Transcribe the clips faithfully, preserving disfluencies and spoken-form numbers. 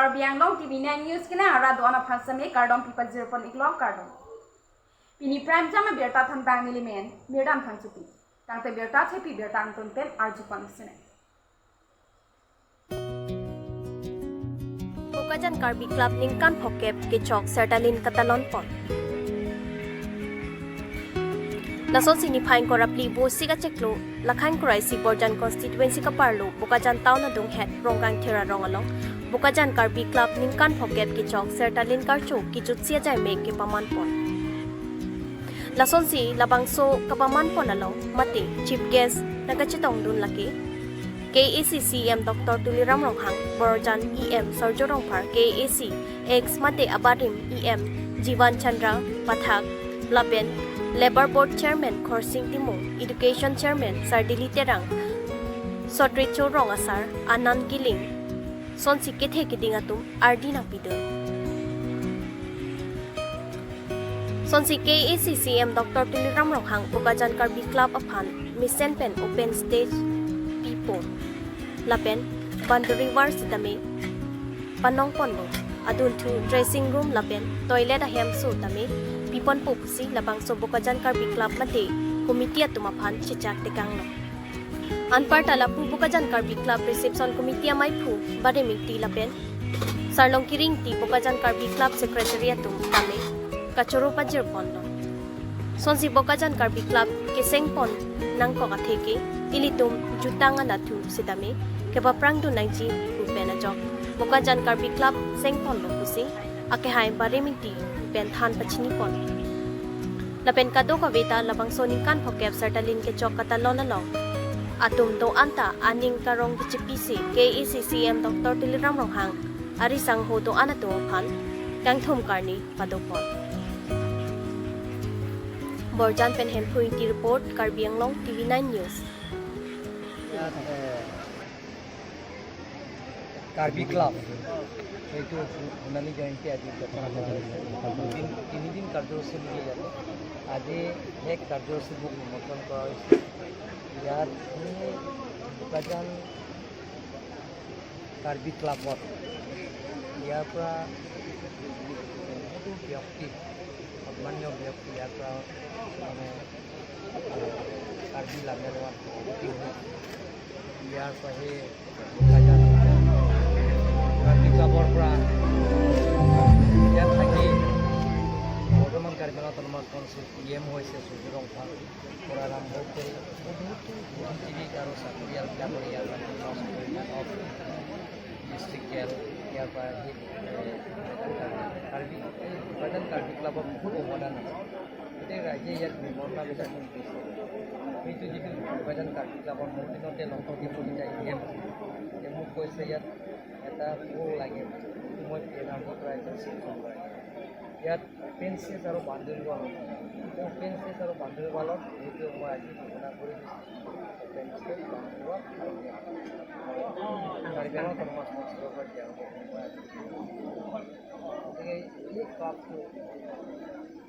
Karbi Anglong T V nine News kenang arat do-an aphan seme kardom pipajir pon iklo, kardom. Pini prime time abirta than bang nelimen Mirdam Thangchopi. Tangte birta thepi birta angton pen arju pon sene. Bokajan Karbi Club ningkan phokep kechok sertalin katalon pon. Lasonsi niphai ingkoi ra phli Vosik achiklo, Lakhan Krai isi Borjan constituency kaparlo Bokajan town adunghet Rongkangthir arong along Bokajan Karbi Club ningkan phokep kechok sertalin karcho kejutsi ajai mek kepaman pon. Lasonsi labangso kapaman pon along mate chief guest nangkachetongdun lake K A A C C E M Doctor Tuliram Ronghang, Borjan E M Surjya Rongphar, K A A C ex mate abarim E M Jivan Chandra Pathak, lapen Labour Board Chairman Khorsing Timung, Education Chairman Sardili Terang, Sotrecho Rong asar, Anand Killing, sonsi kethe keding atum ardi nangpidun. Sonsi K A A C C E M Doctor Tuliram Ronghang Bokajan Karbi Club aphan mesen pen open stage pipo lapen boundary wall sitame panong ponlo, adunthu dressing room lapen toilet ahem so tame piponpo pusi labangso Bokajan Karbi Club mate committee atum aphan chechak tekanglo. Anparta lapu Bokajan Karbi Club Reception Committee amaiphu Barim Ingti lapen Sarlongkiri Ingti Bokajan Karbi Club Secretary atum tame kachoro pajir ponlo. Sonsi Bokajan Karbi Club keseng pon nangkok atheke ilitum jutang anathu sitame kepaprangdun nangji pu pen ajok Bokajan Karbi Club seng ponlo pusi akehai Barim Ingti pen than pachini pon. Lapen kadokave ta labangso ningkan phokep sertalin kechok katalon along atum do-an ta aning karong kechepisi K A A C C E M Doctor Tuliram Ronghang ari sangho do-an atum aphan kangthum karni padopon. Borjan pen Hemphu Ingti report, Karbi Anglong T V nine News. ইয়াত, এ, কাৰ্বি ক্লাব, এইটো সোণালী জয়ন্তী আজি উদযাপন কৰা হৈছে। দুদিন, তিনিদিন কাৰ্যসূচী বুলি ইয়াতে আজি শেষ কাৰ্যসূচীত মোক নিমন্ত্ৰণ কৰা হৈছে। ইয়াত আমি বোকাজান কাৰ্বি ক্লাবত ইয়াৰ পৰা বহুতো ব্যক্তি, সন্মানীয় ব্যক্তি ইয়াৰ পৰা মানে কাৰ্বি লামেৰুৱাত ভৰ্তি হৈ ইয়াৰ পৰা সেই কাৰ্বি ক্লাবৰ পৰা ইয়াত থাকি বৰ্তমান Karbi Anglong autonomous council P M হৈছে সুজু ৰংফাৰ পৰা আৰম্ভ কৰি বহুতো বুদ্ধিজীৱিক আৰু চাকৰিয়ালবিলাকৰ ইয়াৰ পৰা ডিষ্ট্ৰিক্ট জেল, ইয়াৰ পৰা সেই, এ, কাৰ্বি, এই বোকাজান কাৰ্বি ক্লাবৰ বহুত অৱদান আছে। গোটেই ৰাইজে ইয়াক বিৱৰ্ণনা দিছে। সেইটো যিটো বোকাজান কাৰ্বি ক্লাবৰ মোৰ দিনতে লক্ষ্য কি বুলি যায়, এম, এ মোক কৈছে ইয়াত এটা ফ্ল'ৰ লাগে, মই পি এন আৰ পৰা এখন ছেকশ্যন লাগে। ইয়াত অপেন স্পেচ আৰু বাউণ্ডেৰী ৱাল। অপেন স্পেচ আৰু বাউণ্ডেৰী ৱালত সেইটো মই আজি ঘোষণা কৰি দিছোঁ। অপেন স্পেচ, বাউণ্ডেৰী ৱাল আৰু কাৰ্বি আংলং অট'নমাছ কাউন্সিলৰ পৰা দিয়া হ'ব বুলি মই আজি। গতিকে এই ক্লাবটো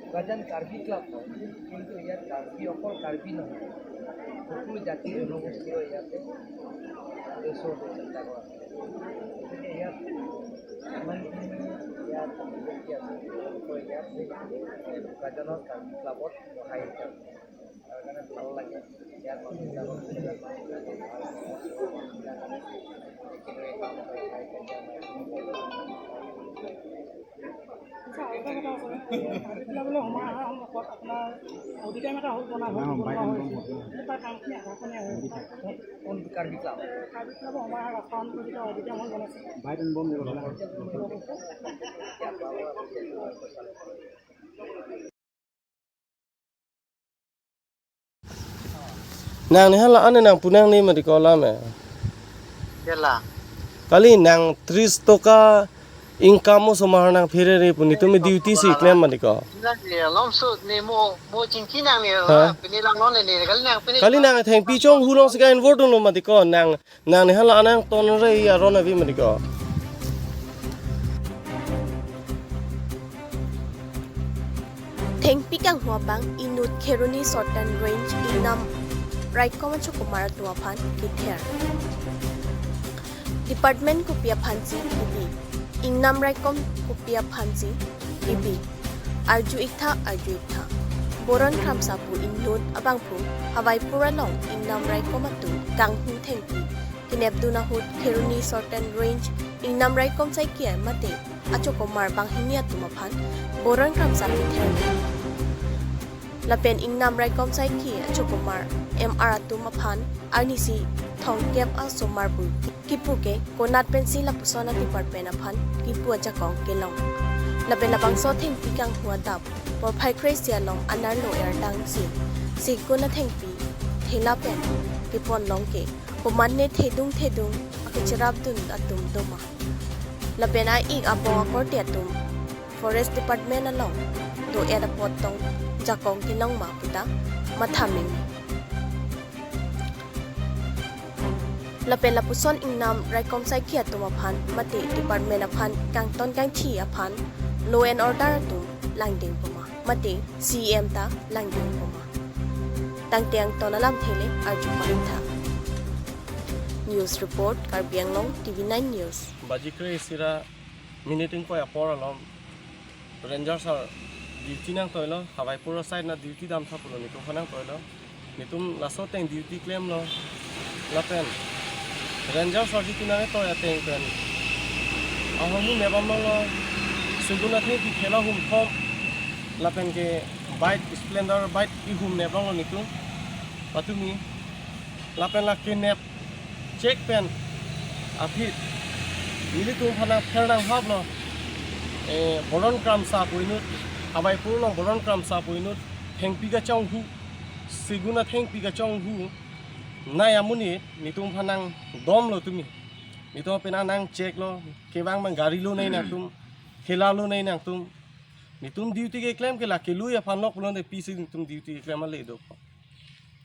বোকাজান কাৰ্বি ক্লাব হয়, কিন্তু ইয়াত কাৰ্বি, অকল কাৰ্বি নহয়, সকলো জাতি জনগোষ্ঠীয় ইয়াতে সদস্য চিন্তা কৰা হয়। গতিকে ইয়াত ইমানখিনি ইয়াত ব্যক্তি আছে, তেওঁলোকৰ ইয়াত এই বোকাজানৰ কাৰ্বি ক্লাবত বহাই দিছে। তাৰ কাৰণে ভাল লাগে। ইয়াত মানুহবিলাকক একেলগে কাম কৰে, আচ্ছা, আৰু এটা কথা আছে, কাৰ্বি ক্লাবলৈ সোমাই অহাৰ সন্মুখত আপোনাৰ অডিটৰিয়াম এটা হ'ল, বনা হ'ল, বনোৱা হৈছে। তাৰ কামখিনি আগৰ পিনে আহে। কোন কাৰ্বি ক্লাব? কাৰ্বি ক্লাবৰ সোমাই অহা ৰাস্তাখন যেতিয়া অডিটৰিয়াম হ'ল বনাইছে। Nang ni hala ane nang punang ni mati kolam eh. Jala. Kali nang tris toka income osomar nang phere re puni tumi duty si klem mati ko. Nang ni alam sut ni mo, mo chingki nang ni, ha? Pini lang non ni, kali nang pini. Kali nang thengpi chonghu along sika involve dun lo mati ko nang. Nang ni hala anang ton re aron avi mati ko. Thengpi kanghu abang inut Kheroni Southern Range ingnam raikom achokomar atum aphan kether. Department kopi aphan si kopi. Ingnam raikom kopi aphansi ibi? Arju iktha, arju iktha. Boron Kramsa pu inut abangphu Hawaipur along ingnam raikom atum kanghu thengpi kenepdun ahut Kheroni Sorten Range ingnam raikom saikhi mate achokomar banghini atum aphan Boron Kramsa pither. Lapen ingnam raikom saikhi achokomar M R atum aphan arnisi thomkep asomar pu kipu ke konat pensi lapuson a department aphan kipu ajakong kelong. Lapen labangso thengpi kanghu adap porphai kre-isi along anerlo erdang si segun athengpi thela pen kepon long ke komatne thedung thedung akecherapdun atum doma. Lapen a-ik abong akorte atum Forest Department along do-et apot tong jakong kelong ma puta matha meme. Lapen lapuson ingnam raikom saikhi atum aphan mate department aphan kangton kangthi aphan law and order atum langding poma mate C M ta langding poma. Tangte angton alamthe le arju pon tha. News report, Karbi Anglong T V nine News. Baji kre-isi ra minute ingkoi apor along Ranger sir duty nangtoilo, Hawaipur side na duty damtha pulo netum aphan nangtoilo. Netum laso ateng duty klemlo. Lapen Ranger sir duty nangtoi ateng pen ahormu nepdam longlo. Segun athengpi thela hum thom. Lapen ke bike, Splendor bike ihum nep longlo netum. Patumi. Lapen la kenep check pen aphi nelitum aphan nangpher nanghaplo. Eh, Boron Kramsa pu inut, Hawaipur along Boron Kramsa pu inut thengpi kachonghu, segun athengpi kachonghu nai amonit netum aphan nangdomlo tumi. Netum aphan nang check lo, kevang mang gari lo nei nangtum, thela lo nei nangtum. Netum duty keklem ke la kelui aphan lok pulote pisi netum duty keklem ale do.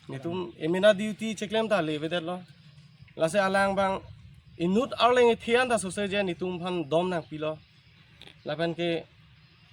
Netum emena duty cheklem ta levedetlo. Lasi alang abang inut arleng ethian ta sose je netum aphan dom nangpilo. Lapen ke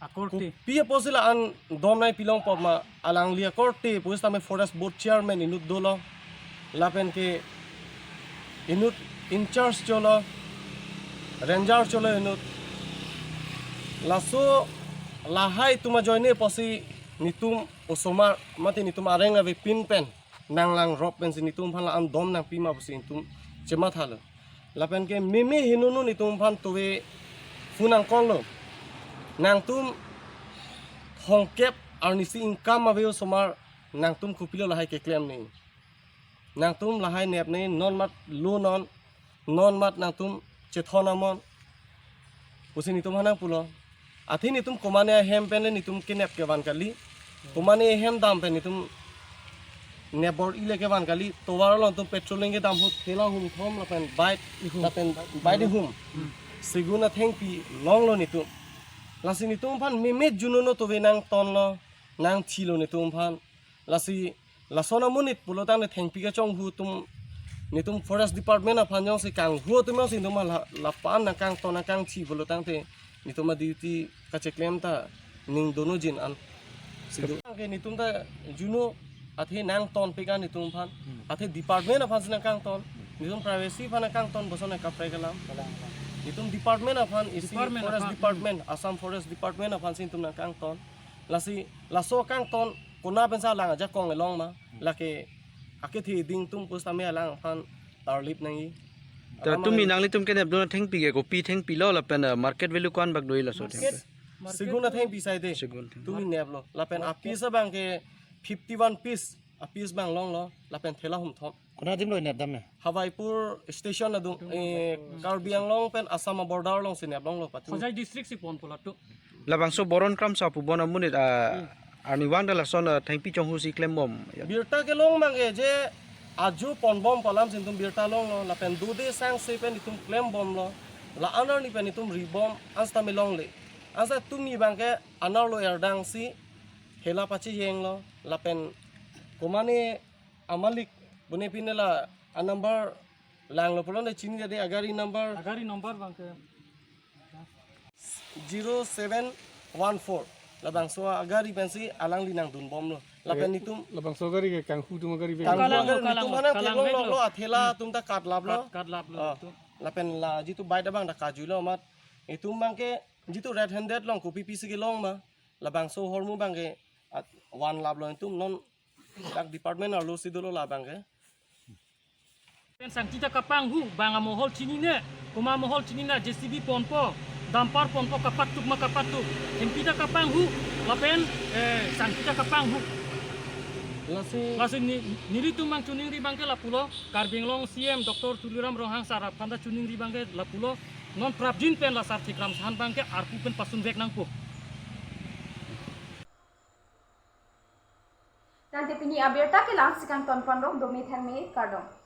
akorte kopi apotsi la-an dom nangpilong poma, alangli akorte pusitame Forest Board Chairman inut dolo. Lapen ke inut in charge cholo, Ranger cholo inut. Laso lahai atum ajoine apotsi netum osomar mate netum areng avepin pen nanglangrop pensi netum aphan la-an dom nangpima pusi netum chemathalo. Lapen ke meme hinunu netum aphan tove phone nangcall lo. Nangtum thomkep arnisi income ave osomar, nangtum kopilo lahai keklem ne. Nangtum lahai nep ne, non mat lo non, non mat nangtum chethon amon pusi netum aphan nangpulo. Athe netum komane ahem pen le netum kenep kevan kali. Komane ahem dam pen netum nep bor-i le kevan kali. Tovar along tum petrol lengke dam ahut thela hum thom lapen bike ihum, lapen bike ihum. Segun athengpi longlo netum. Lasi netum aphan meme junono tove nangtonlo, nangthilo netum aphan. Lasi lason amonit pulotangte thengpi kachonghu atum netum Forest Department aphan jongsi kanghu atum jongsi netum la, lapu-an nangkangton nangkangthi pulotangte netum a-duty kacheklem ta ning dono jin an. Sido ke netum ta juno athe nangtonpik an netum aphan. Athe department aphansi nangkangton. Netum privacy aphan nangkangton boson kaprek alam. Netum department aphan isi Department Forest aphan. Department, Assam Forest Department aphansi netum nangkangton. Lasi laso kangton kona pensi alang ajakong elong ma. Lake akethe ding tum pusitame alang aphan tarlip nangji. Ta alam tumi alang nanglitum kenepdun athengpi ke kopi thengpi lo lapen, eh, market value ko-an bak do-i laso thengpi? Market segun athengpi saide. Segun thengpi. Tumi neplo. Lapen a-piece abang ke fifty-one piece. A-piece abang longlo. Lapen thela hum thom. Kona adim lo nepdam na? Hawaipur station adung, eh, Karbi Anglong pen Assam border alongsi nep longlo patu. Hojai district si pon pulatu. Labangso Boron Kramsa pu bon amonit, ah, arnivang ta lason, ah, thengpi chonghu si klembom. Birta kelong abang ke je ajo ponbom pu alamsi netum birta longlo, lapen dode sangse pen netum klembomlo, la-an arni pen netum ribom, ansi tame longle. Ansi tumi abang ke anerlo erdang si thela pachejenglo, lapen komane amalik bune pine la a-number langlo pulote chinidetde, agari number. Agari number abang ke zero seven one four. Labangso agari pensi alangli nangdunbomlo. Lapen eh, netum labangso agari ke kanghu atum agari pen. Kanghu kalang, agari kalang, netum aphan kalang theklong veklo. Loklo, athela atum ta katlaplo. Kat-, katlaplo. Ah, netum. Lapen la jitu bike abang ta kajuilo amat. Itum abangke jitu red handed long kopi pisi kelong ma. Labangso ahormu abangke at one lap long itum non dak department arlo si dolo labangke. Pen sangti ta kapanghu, bang amohol chinine, komat amohol chinine, J C B ponpo, dumper ponpo, kapatuk ma kapatuk. Hempi ta kapanghu, lapen eh, sangti ta kapanghu. Lasi lasi ni, nelitum abang chiningri abangke lapulo, Karbi Anglong C M Doctor Tuliram Ronghang sar aphan ta chiningri abangke lapulo, non prapjin pen la sar Thikram Saha abangke arpu pen pasunvek nangpo. Tangte pini abirta ke la-an si kangton ponrong, domi thangme kardom.